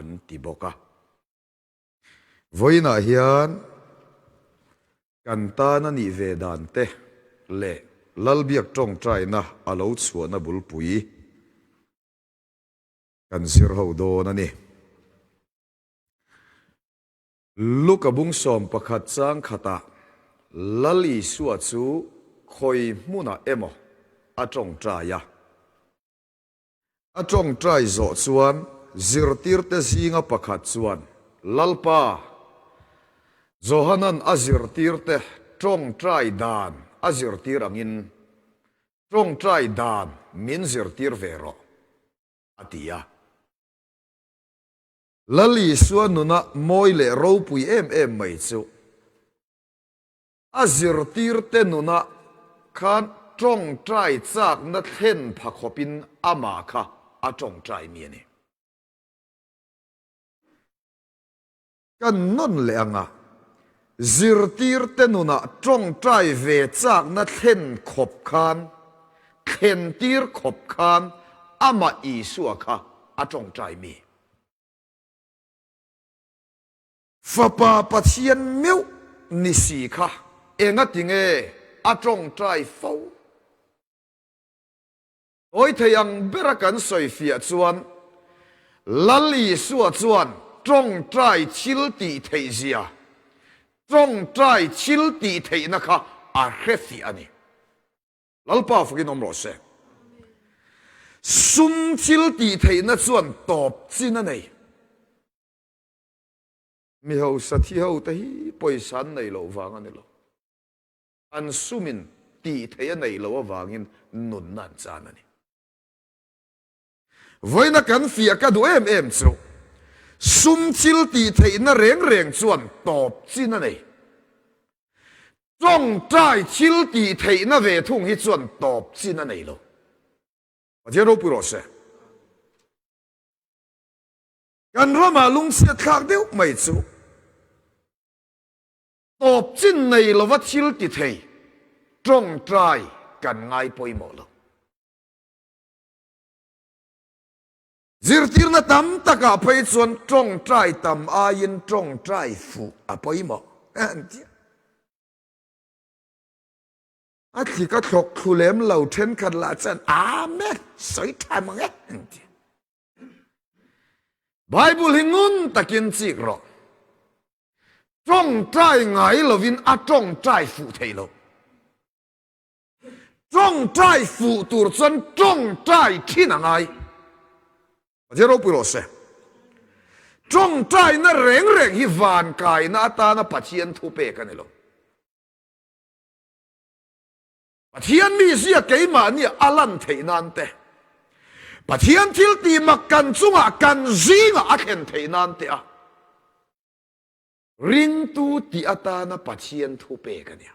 an ti bawk a. Vawiinah hian kan tan a nih ve dan te leh Lalbiak tawngtaina a lo chhuahna bulpui kan zir ho dawn a ni. Luka bung 11 chang khatah Lal Isua chu khawi hmunah emaw a tawngtai a. A tawngtai zawh chuan zirtirte zinga pakhat chuan, Lalpa, Johanan a zirtirte tawngtai dan a zirtir angin tawngtai dan min zirtir ve rawh, a ti a. Lal Isua nuna mawi leh ropui em em mai chu a zirtirte nuna khan tawngtai chakna thlen pha khawpin amah kha a tawngtai mi a ni. Kan nawn leh anga zirtirte nunah tawngtai ve chakna thlen khawp khan, thlentir khawp khan amah Isua kha a tawngtai mi. Fapa Pathian meuh ni si kha engati nge a tawngtai fo? Tawi thei ang bera kan sawi fiah chuan Lal Isua chuan tawngtai thil tih theih zia, tawngtai thil tih theihna kha a hre fiah a ni. Lalpa fakin awm rawh se. Sum thil tih theihna chuan tawp chin a nei. Mi hausa thi ho te hi pawisa an nei loh vang a ni lo. An sumin tih theih a neih loh avangin nunna an chan a ni. Vawiina kan fiah ka duh em em chu sum thil tih theihna reng reng chuan tawp chin a nei. Tawngtai thil tih theihna ve thung hi chuan tawp chin a nei lo. Pathian ropui rawh se. Kan ramah lungchhiat thlak deuh mai chu tawp chin nei lova thil ti thei tawngtai kan ngai pawimawh lo. Zirtirna tam takah phei chuan tawngtai tam aiin tawngtai fuh a pawimawh an ti a. A thli ka thlawk thlu lem lo thenkhat lah chuan Amen sawi tha mang e an ti. Bible hi ngun takin chik rawh. Tawngtai ngai lovin a tawngtai fuh thei lo. Tawngtai fuh tur chuan tawngtai thin a ngai. Pathian ropui rawh se. Tawngtaina reng reng hi van kaina atana Pathian thu pek a ni lo. Pathian mizia keimahni a lan theih nan te, Pathian thil tih mak kan chungah kan zingah a thlen theih nan te a ringtu tih atana Pathian thu pek a nia.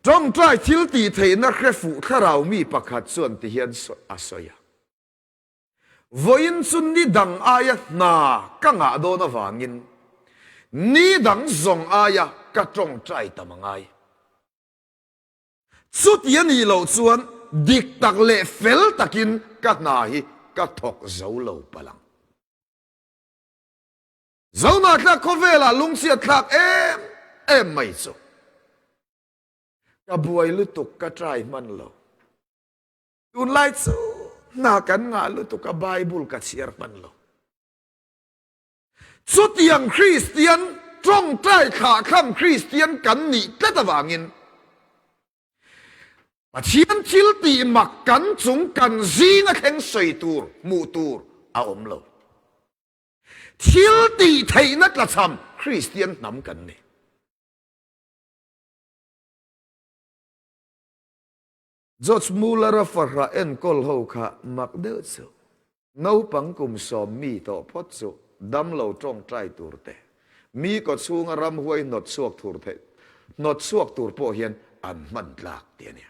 Tawngtai thil tih theihna hre fuh thlarau mi pakhat chuan ti hian a sawi a, Vawiin chu ni dang aia hna ka ngah dawn avangin ni dang zawng aia ka tawngtai tam a ngai. Chuti a nih loh chuan dik tak leh fel takin ka hna hi ka thawk zo lo palh ang. Zohnahthlak khawvelah lungchhiat thlak em em mai chu ka buai lutuk ka try hman lo. Tunlai chu hna kan ngah lutuk a Bible ka chhiar hman lo. Chutiang Kristian tawngtai thlahthlam Kristian kan nih tlat avangin Pathian thil tih mak kan chung kan zinga thleng sawi tur hmuh tur a awm lo. Thil tih theihna tlachham Kristian hnam kan ni. George Muller-a fahrah enkawl ho kha mak deuh chu. Naupang kum 10 mi tawh phawt chu damlo tawngtai tur te, mi kawchhunga ramhuai hnawt chhuak tur theih hnawt chhuak tur pawh hian an hman tlak ti a nia.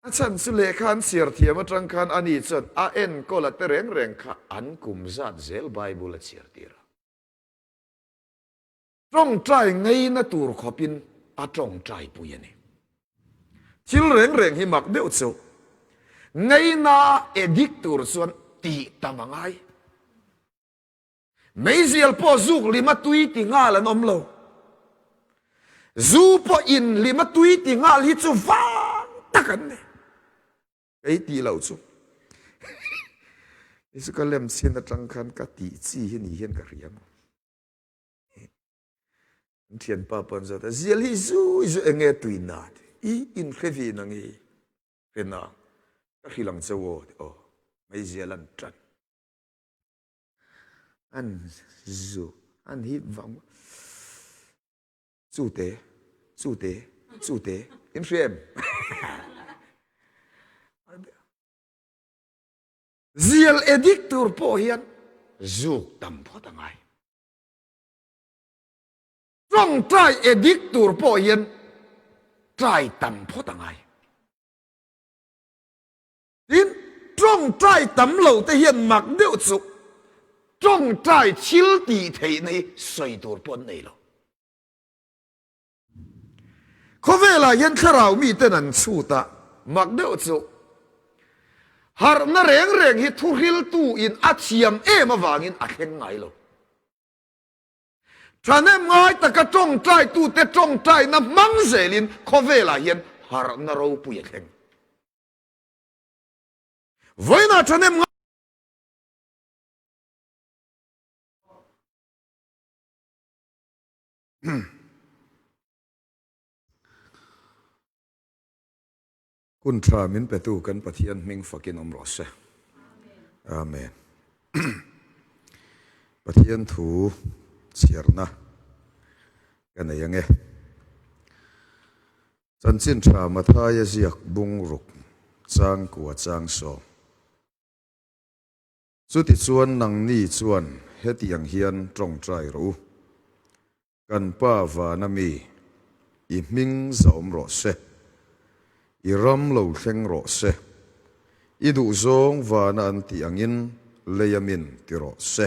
A chhan chu lehkha an chhiar thiam atang khan ani chuan a enkawl a te reng reng kha an kum zat zel Bible a chhiar tir a. Tawngtai ngaina tur khawpin a tawngtai pui a ni. Thil reng reng hi mak deuh chu. Ngeina addict tur chuan tih tam a ngai. Meizial pawh zuk lima tui ti nghal an awm lo. Zu pawh in lima tui ti nghal hi chu vang tak an ni. Kei tih loh chu. Kei chu ka lem chhin atang khan ka tih chi hi ni hian ka hria maw. An thianpa pawh an zawt a, zial hi zu zu enge tui na ti. I in hre ve na nge? Hre na. Ka hrilh ang che u aw ti. Aw, meizial an tan. An zu, an hip vang. Chute, chute, chute. In hria em? Zial edik tur pawh hian zuk tam phawt a ngai. Tawngtai edik tur pawh hian trai tam phawt a ngai. Tin, tawngtai tam lo te hian mak deuh chu tawngtai thil tih theihna hi sawi tur pawh an nei lo. Khawvelah hian thlarau miten an chhut a, mak deuh chu harhna reng reng hi thuhriltu in a thiam em avangin a thleng ngai lo. Thahnem ngai taka tawngtaitute tawngtaina hmang zelin khawvelah hian harhna ropui a thleng. Vawiinah thahnem ngai Hun tha min petu kan Pathian hming fakin awm rawh se. Amen. Pathian thu chhiarna ka nei ange. Chanchin tha Mathaia ziak bung ruk chang kua chang sawm. Chutichuan nangni chuan hetiang hian tawngtai rawh u. Kan Pa vana mi, i hming zahawm rawh se. I ram lo thleng rawh se. I duhzawng vana an tih angin lei a min ti rawh se.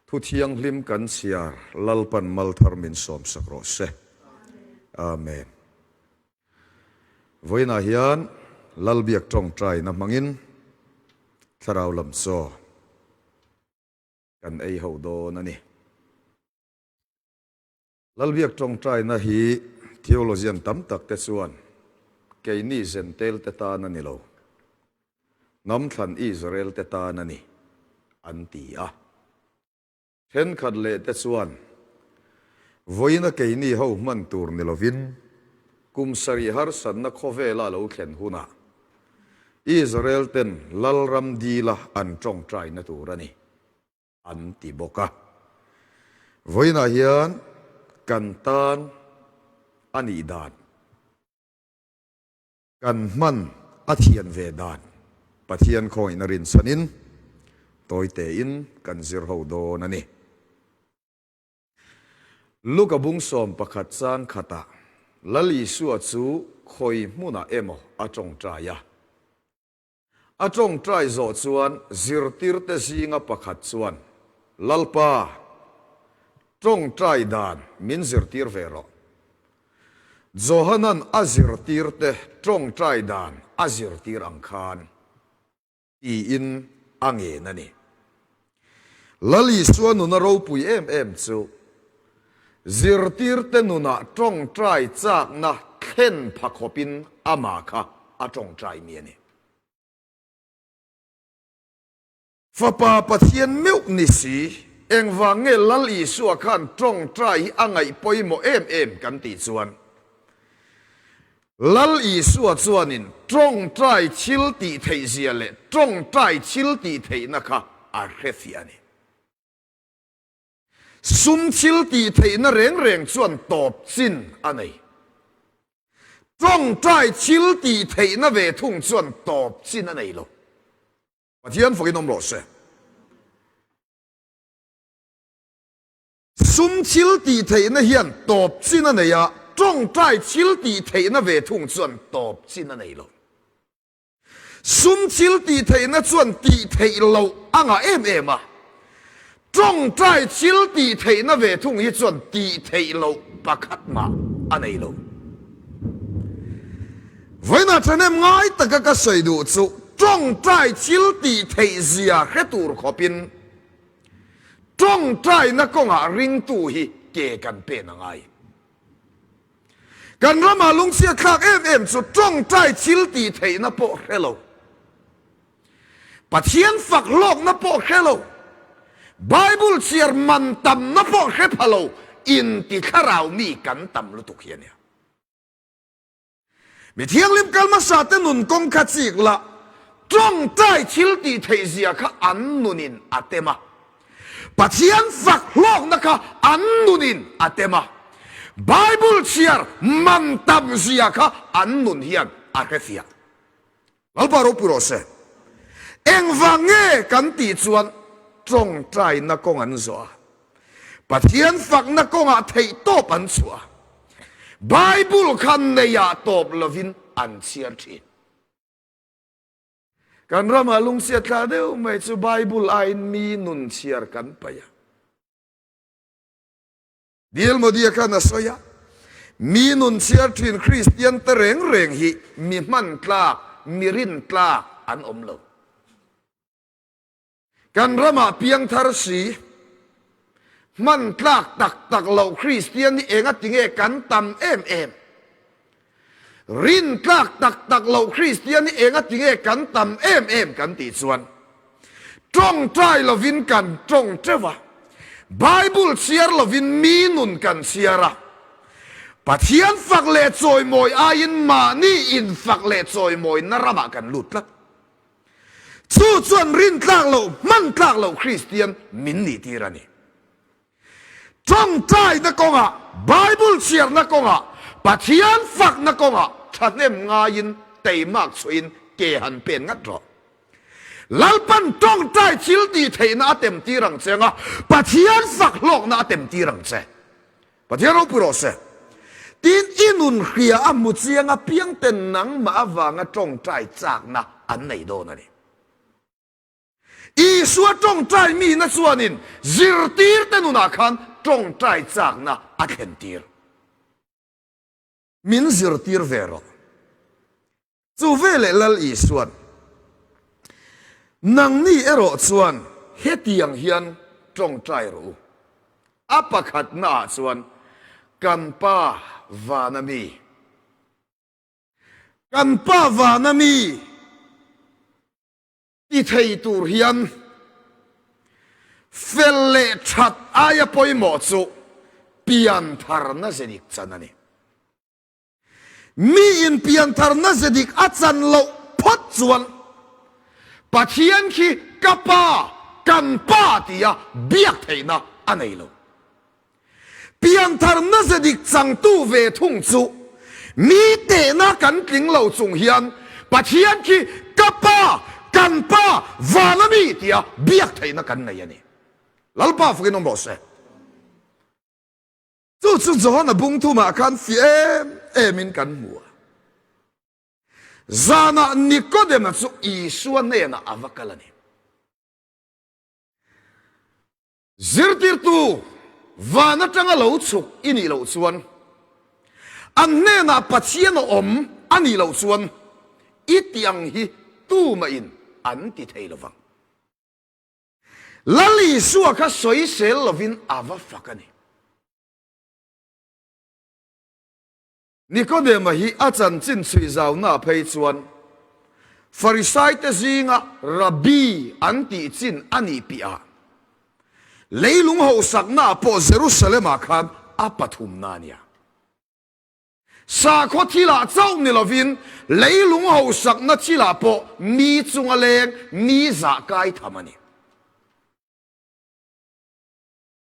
Thu thianghlim kan chhiar Lalpan malthar min sawmsak rawh se. Amen. Vawiinah hian Lalbiak tawngtaina hmangin Thlarau lam chaw Kan ei ho dawn a ni. Lalbiak tawngtaina hi theologian tam tak te chuan keini Zentail te tan a ni lo, hnam thlan Israel te tan a ni an ti a. Thenkhat leh te chuan vawiina keini ho hman tur ni lovin kum sarih harsatna khawvela lo thlen hunah Israel ten Lalram dila an tawngtaina tur a ni, an ti bawk a. Vawiinah hian kan tan a nih dan, kan hman a thian ve dan Pathian khawngaihna rinchhanin tawitein kan zir ho dawn a ni. Luka bung 11 chang khatah Lal Isua chu khawi hmunah emaw a tawngtai a. A tawngtai zawh chuan zirtirte zinga pakhat chuan, Lalpa, tawngtai dan min zirtir ve rawh. Johanan a zirtirte tawngtai dan a zirtir ang khan. Tiin a ngen a ni. Lal Isua nuna ropui em em chu zirtirte nunah tawngtai chakna thlen pha khawpin amah kha a tawngtai mi a ni. Fapa Pathian meuh ni si, engvang nge Lal Isua khan tawngtai hi a ngaih pawimawh em em kan tih chuan, Lal Isua chuanin tawngtai thil tih theihzia leh tawngtai thil tih theihna kha a hrefiah a ni. Sum thil tih theihna reng reng chuan tawp chin a nei. Tawngtai thil tih theihna ve thung chuan tawp chin a nei lo. Pathian fakin awm rawh se. Sum thil tih theihna hian tawp chin a nei a, tawngtai thil tih theihna ve thung chuan tawp chin a nei lo. Sum thil tih theihna chuan tih theih loh a ngah em em a, tawngtai thil tih theihna ve thung hi chuan tih theih loh pakhat mah a nei lo. Vawiinah ṭhahnem ngai taka ka sawi duh chu ṭawngṭai thil tih theih zia hre tur khawpin ṭawngṭaina kawngah ringtu hi ke kan pen a ngai. Kan ramah lungchhiat thlak em em chu ṭawngṭai thil tih theihna pawh hre lo. Pathian fak hlawkna pawh hre lo, Bible chhiar man tamna pawh hre pha lo inti thlarau mi kan tam lutuk hi a nia. Mi thianghlim kal hmasa te nun kawng kha chik la, tawngtai thil tih theih zia kha an nunin a tem a. Pathian fak hlawkna kha an nunin a tem a. Bible chhiar man tam zia kha an nun hian a hrefiah. Lalpa ropui rawh se. Engvang nge kan tih chuan tawngtaina kawng an zawh a, Pathian fakna kawngah theihtawp an chhuah a, Bible kha neiah tawp lovin an chhiar thin. Kan ramah lungchhiat thla deuh mai chu Bible aiin mi nun chhiar kan paih a. Bill Moody-a khan a sawi a, Mi nun chhiar thin Kristian te reng reng hi mi hman tlak, mi rin tlak an awm lo. Kan ramah piangthar si, hman tlak tak tak loh Kristian hi enga tinge kan tam em em? Rin tlak tak tak loh Kristian hi enga tinge kan tam em em kan tih chuan tawngtai lovin kan tawng teuh a, Bible chhiar lovin mi nun kan chhiar a, Pathian fak leh chawimawi aiin mahni infak leh chawimawina ramah kan lut tlat. Chu chuan rin tlak loh, hman tlak loh Kristian min nih tir a ni. Tawngtaina kawngah, Bible chhiarna kawngah, Pathian fakna kawngah thahnem ngaiin teimak chhuahin ke han pen ngat rawh. Lalpan tawngtai thil tih theihna a tem tir ang che anga Pathian fak hlawkna a tem tir ang che. Pathian ropui rawh se. Tin, i nun hria a hmu chiang apiang ten nangmah avanga tawngtai chakna an nei dawn a ni. Isua tawngtai mihna chuanin zirtirte nunah khan tawngtai chakna a thlentir. Min zirtir ve rawh. Chu veleh Lal Isua'n, Nangni erawh chuan hetiang hian tawngtai rawh u. A pakhatnaah chuan, Kan Pa vana mi, kan Pa vana mi, Ti thei tur hian fel leh that aia pawimawh chu piantharna ze dik chan a ni. Miin piantharna ze dik a chan loh phawt chuan Pathian khi ka Pa, kan Pa tia biak theihna a nei lo. Piantharna ze dik changtu ve thung chu mi tehna kan tling lo chung hian Pathian khi ka Pa, kan Pa, van a mi tia biak theihna kan nei a ni. Lalpa fakin awm rawh se. Chu chu Johana bung thumah khan fiah em emin kan hmu a. Zanah Nikodema chu Isua hnenah a va kal a ni. Zirtirtu van atanga lo chhuk i nih loh chuan, an hnenah Pathian a awm a nih loh chuan i tih ang hi tumahin an ti thei lo vang. Lal Isua kha sawisel lovin a va fak a ni. Nikodema hi a chanchin chhui zaunaah phei chuan Farisaite zinga Rabbi an tih chin a nih piahah leilung hauhsaknaah pawh Jerusalem-ah khan a pathumna a nia. Sakhaw thilah chauh ni lovin leilung hauhsakna thilah pawh mi chunga leng mi zah kai tham a ni.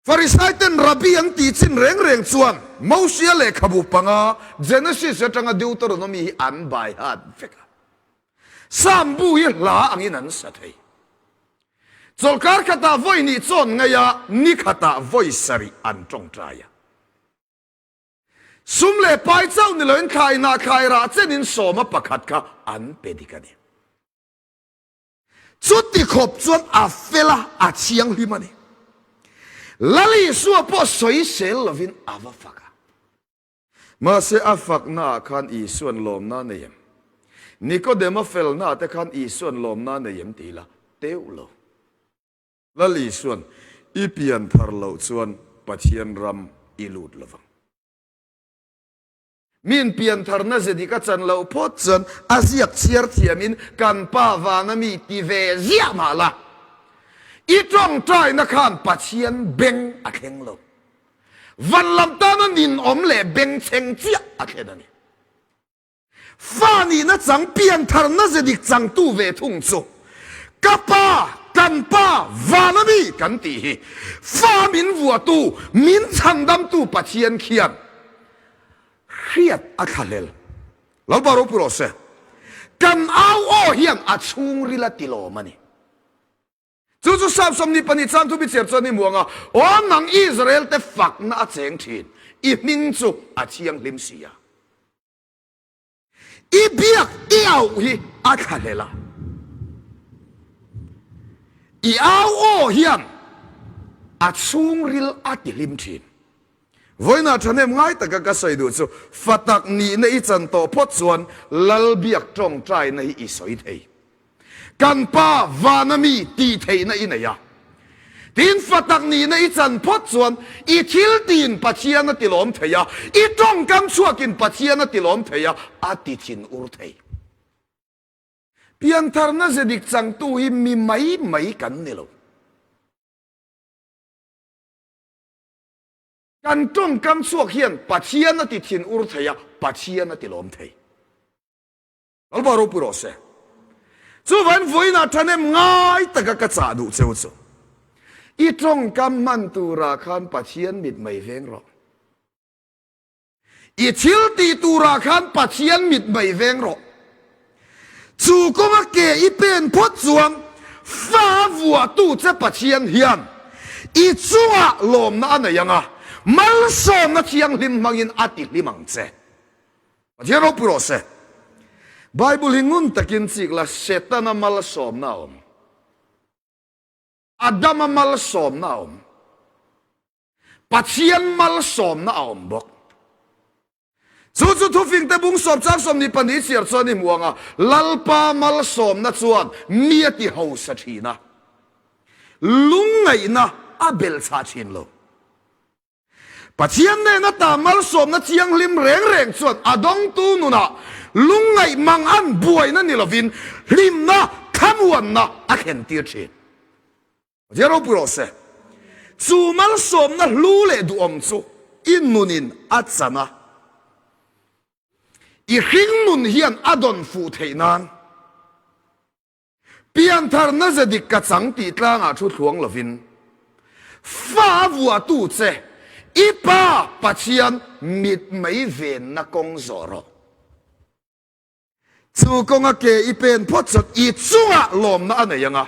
Farisaiten Rabbi an tih chin reng reng chuan Mosia lehkhabu panga Genesis atanga Deuteronomy hi an bai hat vek a. Psalm bu hi hla angin an sa thei. Chawlhkar khatah vawi hnih chawn ngaih a, ni khatah vawi sarih an tawngtai a. Sum leh pai chauh ni loin thlai hnah thlai rah chenin sawma pakhat kha an pe dik a ni. Chuti khawp chuan a fel a, a thianghlim a ni. Lal Isua pawh sawisel lovin a va fak a. Mahse a faknaah khan Isua'n lawmna a nei em? Nikodema felna te khan Isuan lawmna nei em ti ila, teuh lo. Lal Isuan, I pian thar loh chuan Pathian ram i lut lovang. Min pian tharna ze dik a chan loh phawt chuan a ziak chhiar thiamin kan Pa vana mi ti ve ziah mah la, i tawngtaina khan Pathian beng a thleng lo. Van lam tana ninawm leh bengchheng chiah a thlen a ni. Fa nihna chang piantharna ze dik changtu ve thung chu ka pa, kan pa, vana mi kan tih hi fa min vuahtu, min chhandamtu Pathian khian hriat a thlahlel. Lalpa ropui rawh se. Kan au aw hian a chhungril a tilawm a ni. Chu chu Psalm 22 chang thu bichhiar chuan i hmu ang a, Aw nang Israel te fakna a cheng thin, i hming chu a thianghlim si a. I biak i auh hi a thlahlel a, i au aw hian a chhungril a tihlim thin. Vawiinah thahnem ngai taka ka sawi duh chu fa tak nihna i chan tawh phawt chuan Lal biak tawngtaina hi i sawi thei. Kan Pa vana mi tih theihna i nei a. Tin, fa tak nihna i chan phawt chuan i thil tiin Pathian a tilawm thei a, i tawngkam chhuakin Pathian a tilawm thei a, a ti thin ur thei. Piantharna ze dik changtu hi mi mai mai kan ni lo. Kan tawngkam chhuak hian Pathian a ti thin ur thei a, Pathian a ti lawm thei. Lalpa ropui rawh se. Chuvain vawiinah thahnem ngai taka ka chah duh cheu chu, i tawngkam hman turah khan Pathian mit mai veng rawh. I thil tih turah khan Pathian mit mai veng rawh. Chu kawnga ke i pen phawt chuan fa vuahtu che Pathian hian i chungah lawmna a nei ang a, malsawmna thianghlim hmangin a tihlim ang che. Pathian ropui rawh se. Bible hi ngun takin chik la, Setana malsawmna a awm. Adama malsawmna a awm. Pathian malsawmna a awm bawk. Chu chu thufingte bung sawm chang 22 chhiar chuan i hmu ang a, Lalpa malsawmna chuan mi a ti hausa thin a, lungngaihna a belhchhah thin lo. Pathian nena ta malsawmna thianghlim reng reng chuan a dawngtu nunah lungngaih mang an buaina ni lovin hlimna, thlamuanna a thlentir thin. Pathian ropui rawh se. Chu malsawmna hlu leh duhawm chu i nunin a chan a, i hringnun hian a dawn fuh theih nan piantharna ze dik ka chang tih tlangah thu thluang lovin fa a vuahtu che i Pa Pathian mitmei venna kawng zawh rawh. Chu kawnga ke i pen phawt chuan i chungah lawmna a nei ang a,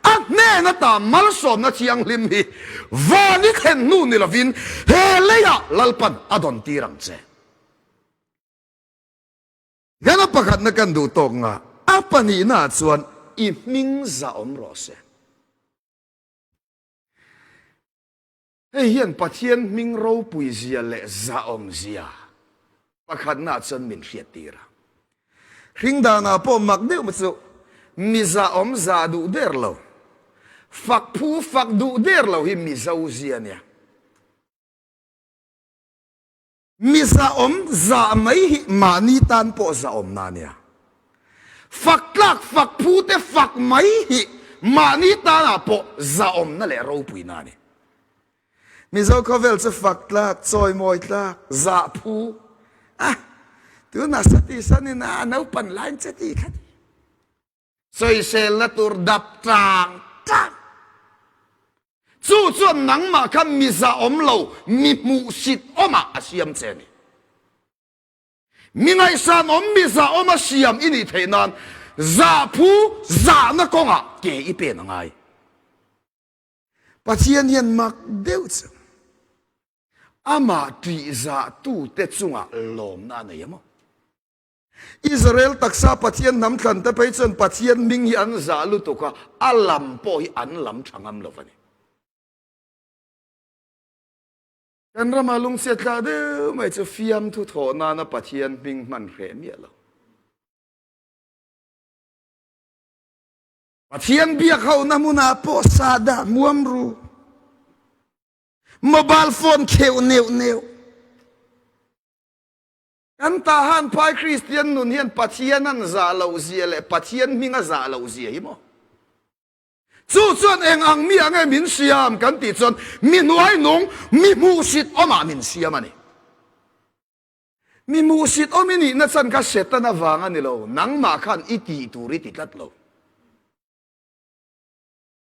a hnen ata malsawmna thianghlim hi van i thlen hnu ni lovin he leiah Lalpan a dawn tir ang che. Hian a pakhatna kan duh tawk nga, a pahnihnaah chuan i hming zahawm rawh se. Hei hian Pathian hming ropui zia leh zahawm zia pakhatnaah chuan min hriattir a. Hring danah pawh mak deuh mai chu mi zahawm zah duh der lo, fak phu fak duh der lo hi Mizo zia a nia. Mi zahawm zah mai hi mahni tan pawh zahawmna a nia. Fak tlak fak phu te fak mai hi mahni tanah pawh zahawmna leh ropuina a ni. Mizo khawvel chu fak tlak, chawimawi tlak, zah phu a, tunah sati sanin a naupan lain che ti kha ti. Sawiselna tur dap tang tang. Chu chuan nangmah kha mi zahawm lo, mi hmuhsit awmah a siam che a ni. Mi ngaihsanawm, mi zahawm a siam i nih theih nan zahphu zahna kawngah ke i pen a ngai. Pathian hian mak deuh chu amah ṭihzahtute chungah lawmna a nei a maw? Israel taksa Pathian hnam thlan te phei chuan Pathian hming hi an zah lutuk a, a lam pawh hi an lam tha ngam lo a ni. Kan rama lungchhiat tla deuh mai chu fiamthu thawh nana Pathian hming hman hreh miah lo. Pathian biak hona hmunah pawh sahdah hmuam ru. Mobile phone kheuh neuh neuh. Kan tahan phai Kristian nun hian Pathian an zah loh zia leh Pathian hming a zah loh zia hi maw? Chu chuan eng ang mi ah nge min siam kan tih chuan mi hnuai nung, mi hmuhsit awmah min siam a ni. Mi hmuhsit awm i nihna chan kha Setana vang a ni lo, nangmah khan i tih tur i ti tlat lo.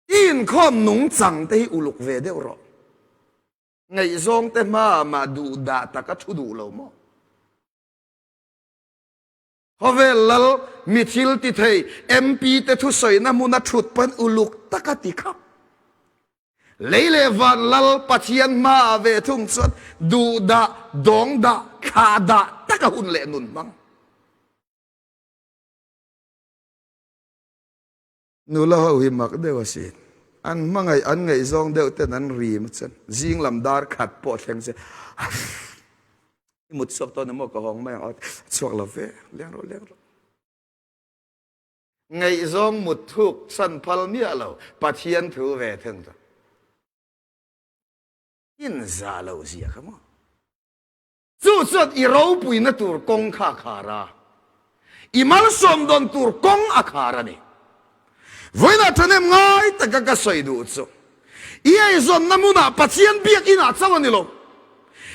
I inkhawm nungchang te hi uluk ve deuh rawh. Ngaihzawng te hmaah mah duh dah tak a thu duh lo maw? Khawvel lal mi thil ti thei MP te thusawina hmuna thut pawn uluk taka ti khap. Lei leh van lal Pathian hmaah ve thung chuan duh dah, dawng dah, thlah dah taka hun leh nun hmang. Nula ho hi mak deuh a sin. An hmangaih, an ngaihzawng deuh ten an rim a chuan zing lam dar khat pawh thleng se i mut chhuak dawn emaw ka hawng mai ang aw chhuak lo ve, leng rawh leng rawh. Ngaihzawng mut thuk san phal miah lo Pathian thu ve thung chu. Inzah loh zia kha maw? Chu chuan i ropuina tur kawng kha a khar a, i malsawm dawn tur kawng a khar a ni. Vawiinah ṭhahnem ngai taka ka sawi duh chu, i eizawnna hmunah Pathian biakinah chauh a ni lo,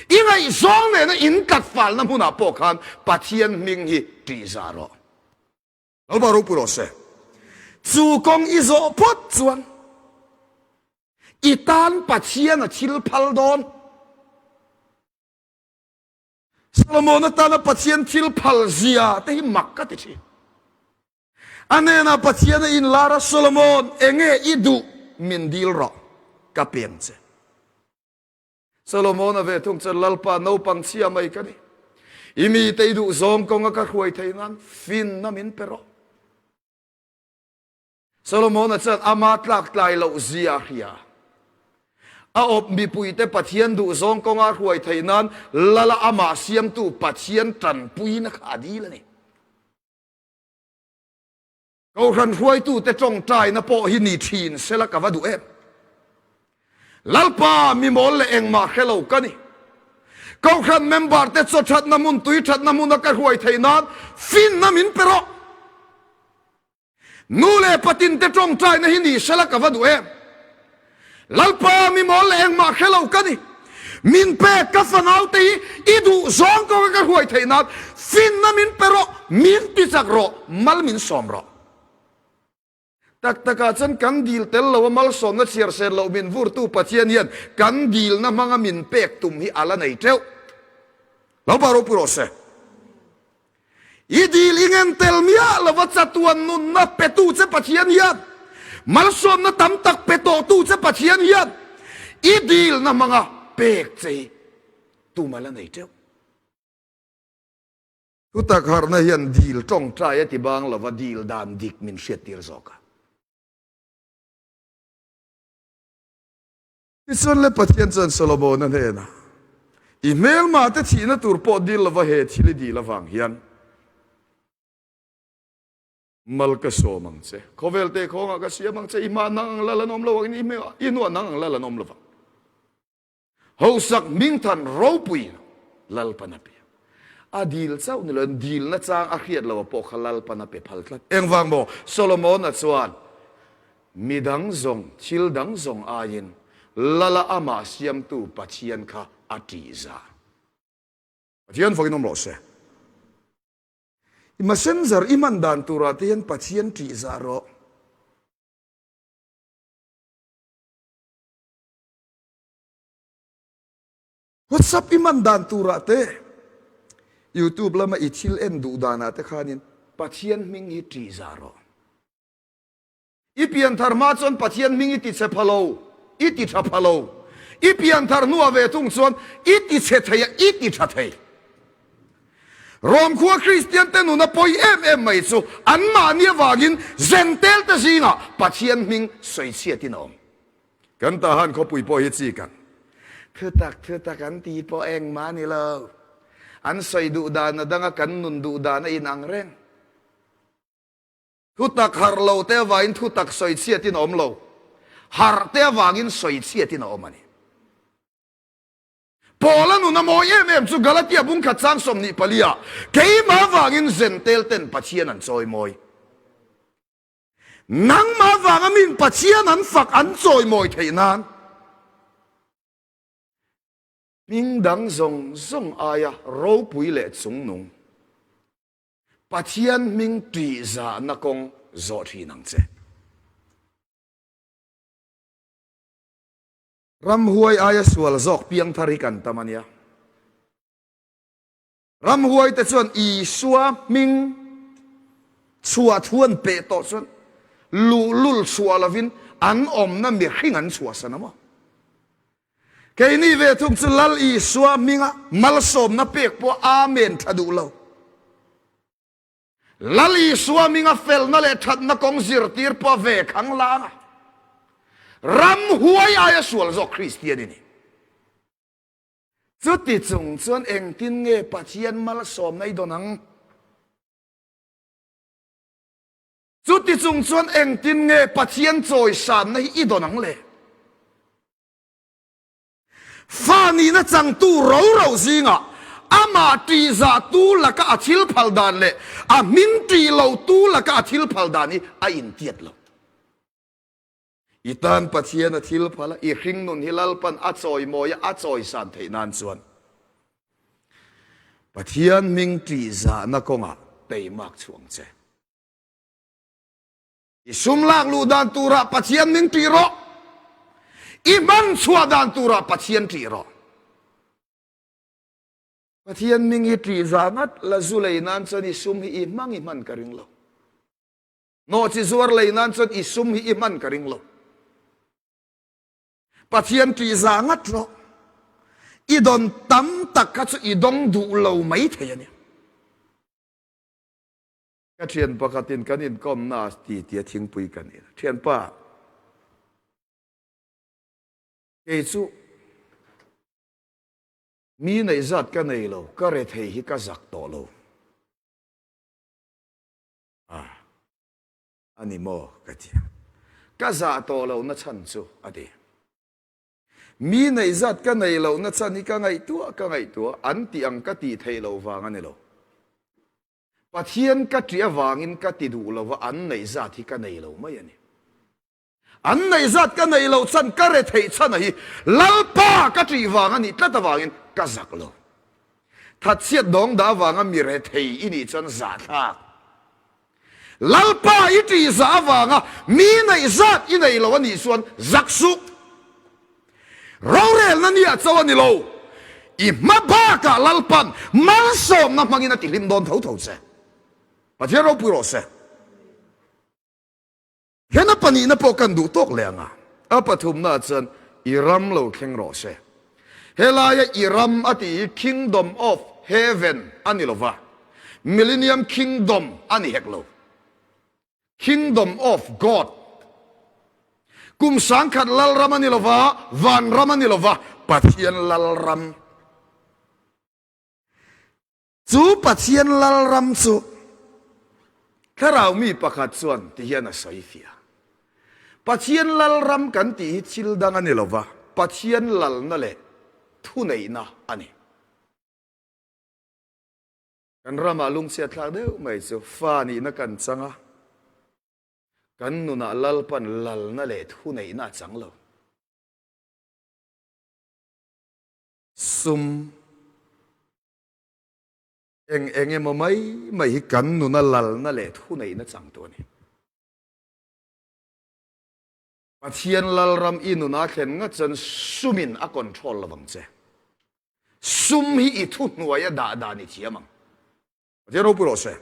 i ngaihzawng nena intlat falna hmunah pawh khan Pathian hming hi ṭihzah rawh. Lalpa ropui rawh se. Chu kawng i zawh phawt chuan i tan Pathian a thil phal dawn. Solomon atana Pathian thil phal zia te hi mak ka ti thin. A hnenah Pathian a inlar a, Solomon, enge i duh min dil rawh, ka peng che. Solomon a ve thung chuan, Lalpa, naupang chhia mai ka ni. I mite i duh zawng kawnga ka hruai thei nan finna min pe rawh. Solomona chuan ama tlak tlai loh zia a hria. A awp mipuite Pathian duhzawng kawnga hruai theih nan Lala amah siamtu Pathian tanpuina kha a dil a ni. Kohhran hruaitute tawngtaina pawh hi ni thin sela ka va duh em. Lalpa mi mawl leh engmah hre lo ka ni. Kohhran member te chaw thatna hmun, tui thatna hmuna ka hruai theih nan finna min pe rawh. Nu leh patin te tawngtaina hi ni sela ka va duh em. Lalpa mi mawl leh engmah hre lo ka ni. Min pek ka fanau te hi i duh zawng kawnga ka hruai theih nan finna min pe rawh, min ti chak rawh, mal min sawm rawh. Tak takah chuan kan dil tel lo a malsawmna chhiar sen loh min vurtu Pathian hian kan dilna hmanga min pek tum hi a la nei teuh. Lalpa ropui rawh se. I dil i ngen tel miah lova chatuan nunna petu che Pathian hian, malsawmna tam tak pe tawhtu che Pathian hian i dilna hmanga pek che hi tum a la nei teuh. Thutak harhna hian dil tawngtai a ti bang lova dil dan dik min hriattir zawk a. Tichuan le Pathian chuan Solomona hnenah, I hmelmate thihna tur pawh dil lova he thil i dil avang hian mal ka sawm ang che. Khawvel te khawngah ka siam ang che, i hma nang ang lal an awm lo ang, i hnuah nang ang lal an awm lo vang. Hosak hmingthan ropui Lalpan a pe. A dil chauh ni loin dilna chang a hriat loh pawh kha Lalpan a pe phal tlat. Engvang maw? Solomon-a chuan mi dang zawng, thil dang zawng aiin Lala amah siamtu Pathian kha a ṭihzah. Pathian fakin awm rawh se. I messenger i hman dan turah te hian Pathian ṭihzah rawh. WhatsApp i man dan turah te, YouTube lama i thil en duh danah te khanin Pathian hming hi ṭihzah rawh. I pianthar hma chuan Pathian hming i tichhe pha lo, i ti ṭha pha lo. I pianthar hnuah ve thung chuan i tichhe thei a, i ti ṭha thei. Rom khua Kristian te nuna pawi em em mai chu anmahni avangin Zentel te zingah Pathian hming sawichhiatin a awm. Kan Tahan khawpui pawh hi chi kan thutak thutak an ti pawh engmah a ni lo. An sawi duh dan a danga kan nun duh dan a inang reng. Thutak harh lo te avangin thutak sawi chhiatin a awm lo. Harh te avangin sawi chhiatin a awm a ni. Paula nun a mawi em em chu Galatia bungkhat chang 24 ah keimah avangin Zentel ten Pathian an chawimawi. Nangmah avanga min Pathian an fak an chawimawi theih nan hming dang zawng zawng aia ropui leh chungnung Pathian hming tihzahna kawng zawh thin ang che. Ramhuai aia sual zawk piangthar hi kan tam a nia. Ramhuai te chuan Isua hming chhuah thu an peh tawh chuan luhlul chhuah lovin an awmna mihring an chhuahsan a maw? Keini ve thung chu Lal Isua hminga malsawmna pek pawh Amen tha duh lo. Lal Isua hminga felna leh thatna kawng zirtir pawh ve khang lang a. Ramhuai aia sual zawk Kristian i ni. Chuti chung chuan engtin nge Pathian malsawmna i dawn ang? Chuti chung chuan engtin nge Pathian chawisanna hi i dawn ang le? Fa nihna changtu ro ro zingah amah ṭihzahtu laka a thil phal dan leh a hming ṭih lotu laka a thil phal dan hi a intiat lo. I tan Pathian a thil phal a, i hringnun hi Lalpan a chawimawi a, a chawisan theih nan chuan Pathian hming ṭihzahna kawngah teimak chhuang che. I sum lak luh dan turah Pathian hming ṭih rawh. I hman chhuah dan turah Pathian ṭih rawh. Pathian hming hi ṭihzah ngat la zu lei nan chuan i sum hi i hmang i hman ka ring lo. Nawhchi zuar lei nan chuan i sum hi i hman ka ring lo. Pathian ṭihzah ngat rawh. I dawn tam tak kha chu i dawng duh lo mai thei a ni. Ka ṭhian pakhatin kan inkawmna a ti tia thingpui kan in a. Ṭhianpa, kei chu mi neih zat ka nei lo, ka rethei hi ka zak tawh lo. A, a ni maw? ka ti a. Ka zah tawh lohna chhan chu a ti. Mi neih zat ka neih lohna chhan hi ka ngaihtuah ka ngaihtuah, an tih ang ka tih theih loh vang a ni lo. Pathian ka ṭih avangin ka ti duh lova an neih zat hi ka nei lo mai a ni. An neih zat ka neih loh chhan ka retheih chhan a hi Lalpa ka ṭih vang a nih tlat avangin ka zak lo. Thatchhiat dawng dah avanga mi rethei i nih chuan zahthlak. Lalpa i ṭih zah avanga mi neih zat i nei lo a nih chuan zak suh. Rorelna nia cho a ni lo. I hma bakah Lalpa'n malsawmna hmangin a tihlim dawn tho tho che. Pathian ropui rawh se. Hian a pahnihna pawh kan duh tawk leh ang a, a pathumnaah chuan i ram lo thleng rawh se. Helaia i ram a tih hi Kingdom of Heaven a ni lo va, Millennium Kingdom a ni hek lo. Kingdom of God, kum sangkhat lalram a ni lo va, vanram a ni lo va, Pathian lalram. Chu Pathian Lalram chu thlarau mi pakhat chuan ti hian a sawi fiah. Pathian Lalram kan tih hi thil dang a ni lo va, Pathian lalna leh thuneihna a ni. Kan ramah lungchhiat thlak deuh mai chu fa nihna kan chang a, kan nunah Lalpan lalna leh thuneihna a chang lo. Sum eng eng emaw mai mai hi kan nuna lalna leh thuneihna changtu a ni. Pathian lalram i nuna thlen ngat chuan sumin a control lovang che. Sum hi i thuhnuaia dah dan i thiam ang. Pathian ropui rawh se.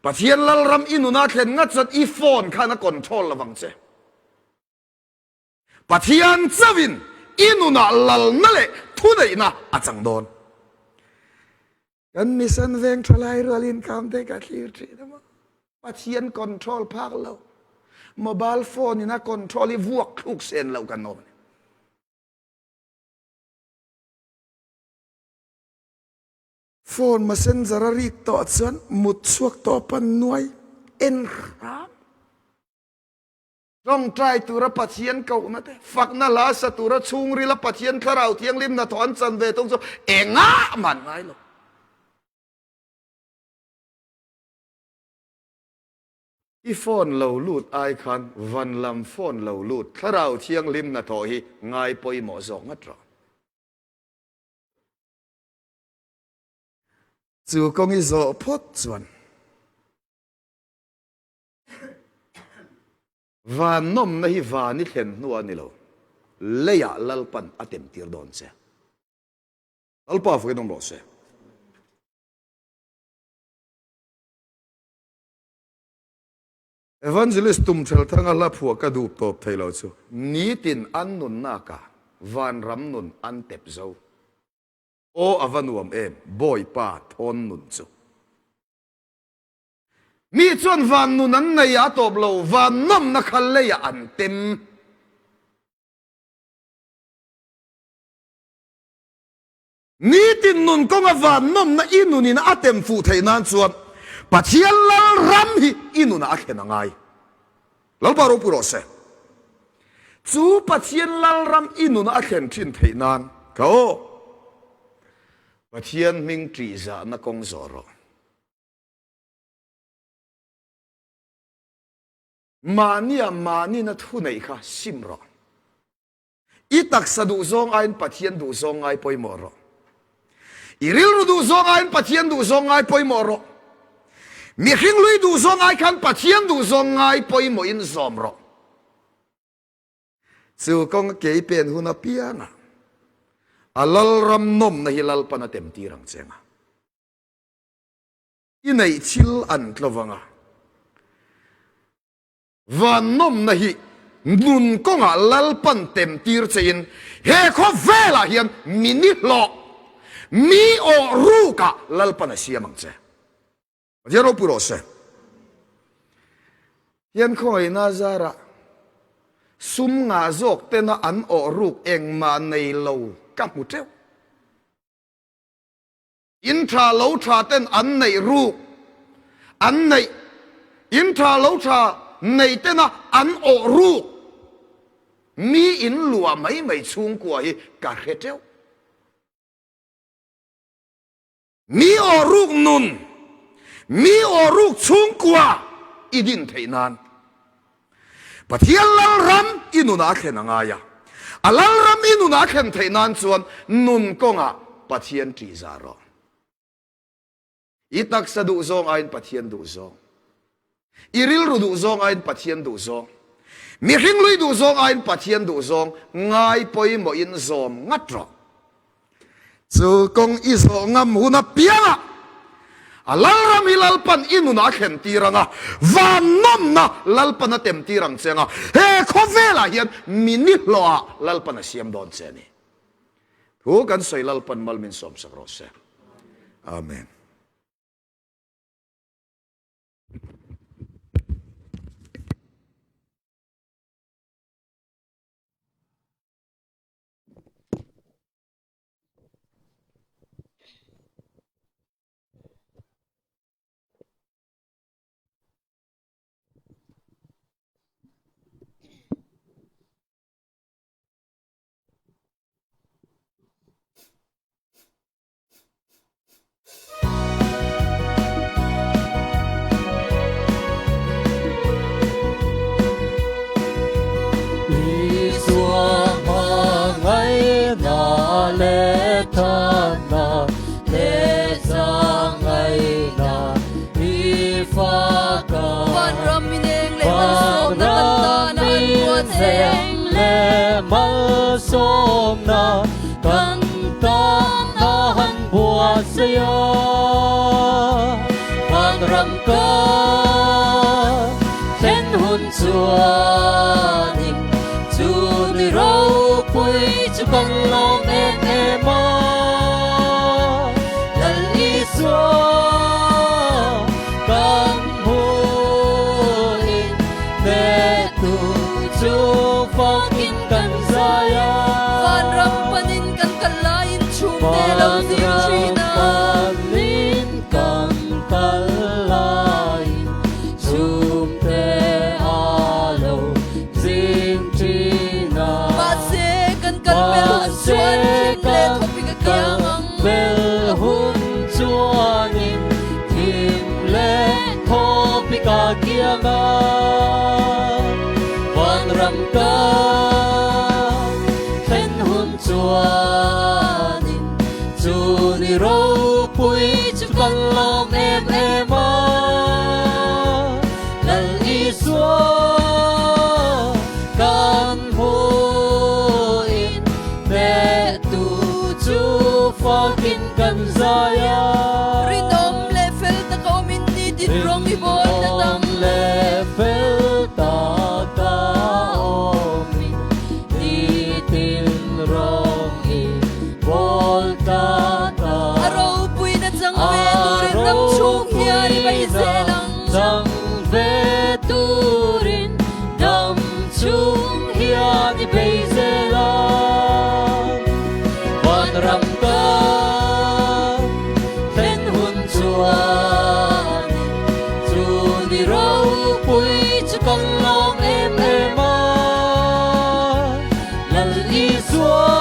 Pathian lalram i nuna thlen ngat chuan i phone khan a control lovang che. Pathian chauhin i nunah lalna leh thuneihna a chang dawn. Kan mission veng thalai rual inkham te ka thlir thin a maw? Pathian control phak lo, mobile phone in a control hi vuak thluk sen lo kan awm a ni. Phone messenger a rik tawh chuan mut chhuak tawh pan nuai. en hram. Tawngtai tura Pathian kohna te, fakna hla sa tura chhungrila Pathian Thlarau Thianghlim hnathawh an chan ve thung chu engah mah an ngai lo. I phone lo lut ai khan van lam phone lo lut Thlarau Thianghlim hnathawh hi ngai pawimawh zawk ngat rawh. Chu kawng i zawh phawt chuan Van nawmna hi van i thlen hnu a ni lo, leiah Lalpan a temtir dawn che. Lalpa fakin awm rawh se. Evangelist Tumthelthanga hla phuah ka duh tawp thei lo chu, Nitin an nunnakah vanram nun an tep zo. Aw a va nuam em, Bawipa thawn nun chu. Mi chuan van nun an nei a tawp lo, van nawmna kha leiah an tem. Nitin nun kawnga van nawmna i nunin a tem fuh theih nan chuan Pathian Lalram hi i nunah a thlen a ngai. Lalpa ropui rawh se. Chu Pathian Lalram i nunah a thlen thin theih nan ka aw. Pathian hming ṭihzahna kawng zawh rawh. Mahnia mahnina thu neih kha sim rawh. I taksa duhzawng aiin Pathian duhzawng ngai pawimawh rawh. I rilru duhzawng aiin Pathian duhzawng ngai pawimawh rawh. Mihring hlui duhzawng ai khan Pathian duhzawng ngai pawimawhin zawm rawh. Chu kawng a kei pen hun apiangah a Lalram nawmna hi Lalpan a temtir ang che nga. I neih thil an tlo vang a. Van nawmna hi nun kawngah Lalpan temtir chein he khawvelah hian mi ni hlawh, mi awh rukah Lalpan a siam ang che. Pathian ropui rawh se. Hian khawngaihna zarah sum ngah zawk tena an awh ruk engmah nei lo ka hmu teuh. In tha lo tha ten an neih ruk an neih In tha lo tha nei tena an awh ruk mi in luah mai mai chhungkua hi ka hre teuh. Mi awh ruk nun, mi awh ruk chhungkua i din theih nan Pathian Lalram i nunah a thlen a ngai a. A Lalram i nunah a thlen theih nan chuan nun kawngah Pathian ṭihzah rawh. I taksa duhzawng aiin Pathian duhzawng. I rilru duhzawng aiin Pathian duhzawng. Mihring lui duhzawng aiin Pathian duhzawng ngai pawimawhin zawm ngat rawh. Chu kawng i zawh ngam hun apiangah a Lalram hi Lalpan i nunah a thlen tir ang a, van nawmna Lalpan a tem tir ang che ang a, he khawvelah hian mi nihlawhah Lalpan a siam dawn che a ni. Thu kan sawi Lalpan mal min sawmsak rawh se. Amen. Isua hmangaihna leh thatna leh zahngaihna i fak a. Vanram mineng leh malsawmna kan tana an buatsaih. leh malsawmna kan tana han buatsaih a. Vanram ka thlen hun chuanin chu ni ropui chu kan lawm em em a. Lal Isua kan hmuhin Hnetu chu fakin kan zai a. Vanram panin kan kal laiin chhungte lo zir thin a. Vanram panin kan kal laiin chhungte. Vanram kan thlen hun chuanin chu ni ropui chu kan lawm em em a. Lal Isua kan hmuin hnehtu chu fakin kan zai a. Rinawm leh fel taka awmin nitin rawng i bawl ta dang. Rinawm leh fel taka awmin nitin rawng i bawl ta dang. A ropuina chang ve turin ram chhung hian i bei zel ang. Chang ve turin dam chhung hian i bei zel ang. Vanram kan thlen hun chuanin chu ni ropui chu kan lawm em em a. Lal Isua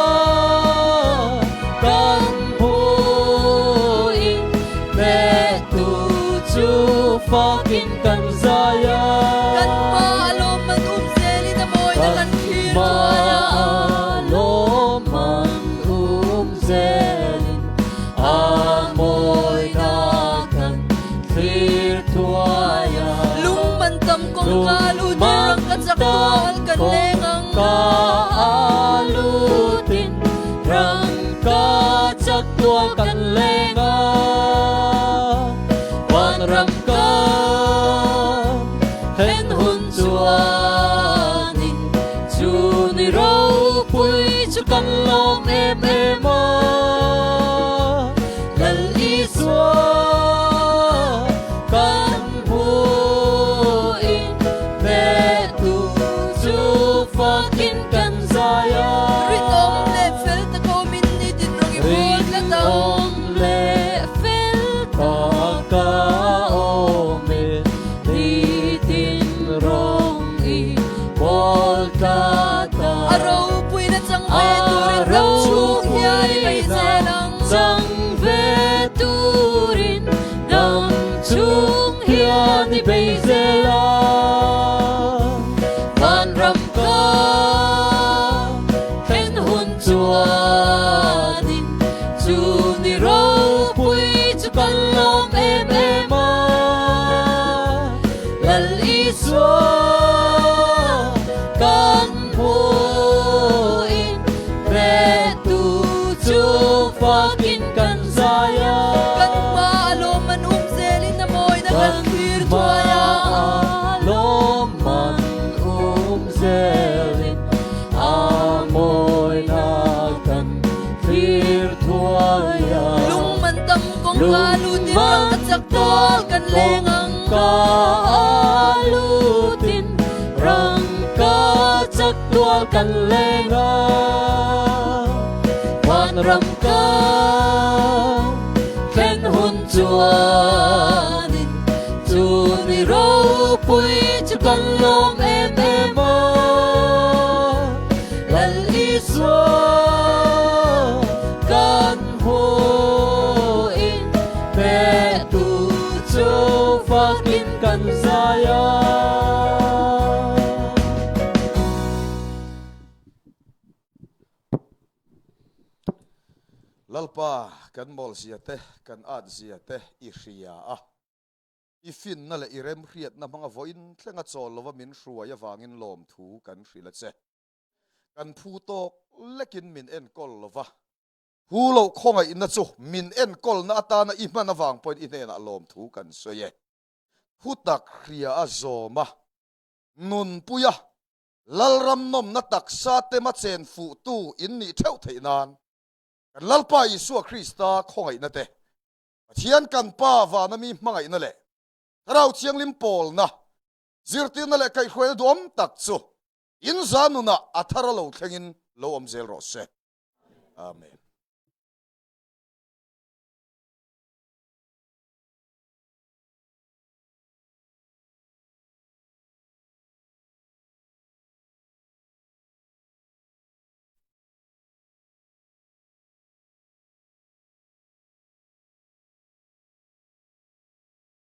kan hmuin hnehtu chu fakin kan zai a. Kan hma a lawmman um zelin a mawina kan thlir thuai a. Kan hma a lawmman um zelin a mawina kan thlir thuai a. Lung man tam kawngka lutin rang ka chak tual kan leng ang. Ka lutin rang ka chak tual kan leng ang. Vanram kan thlen hun chuanin chu ni ropui chu kan lawm em em a. Lal Isua kan hmuin hnehtu chu fakin kan zai a. Rinawm leh fel taka awmin nitin rawng i bawl tlat ang. Rinawm leh fel taka awmin nitin rawng i bawl tlat ang. A ropuina chang ve turin ram chhung hian i bei zel ang. Chang ve turin dam chhung hian i bei zel ang. Vanram kan thlen hun chuanin chu ni ropui chu kan lawm em em a. Lal Isua kan hmuin hnehtu chu fakin kan zai a. Kan hma a lawmman um zelin a mawina kan thlir thuai a. Kan hma a lawmman um zelin a mawina kan thlir thuai a. Lung man tam kawngka lutin rang ka chak tual kan leng ang. Ka lutin rang ka chak tual kan leng ang. Vanram kan thlen hun chuanin chu ni ropui chu kan lawm em em a. Lal Isua kan hmuin hnehtu chu fakin kan zai a. Lalpa, kan mawl zia te, kan at zia te i hria a. I finna leh i remhriatna hmanga vawiin thlenga chawl lova min hruai avangin lawmthu kan hrilh a che. Kan phu tawk lekin min enkawl lova, hu loh khawngaihna chu min enkawlna atana i hman avang pawhin i hnenah lawmthu kan sawi e. Thu tak hria a zawm a, nunpui a, Lalram nawmna taksa tema chen fuhtu in nih theuh theih nan kan Lalpa Isua Krista khawngaihna te, Pathian kan Pa vana mi hmangaihna leh Thlarau Thianghlim pawlna, zirtirna leh kaihhruaina duhawm tak chu in za nunah a thar a lo thlengin lo awm zel rawh se. Amen.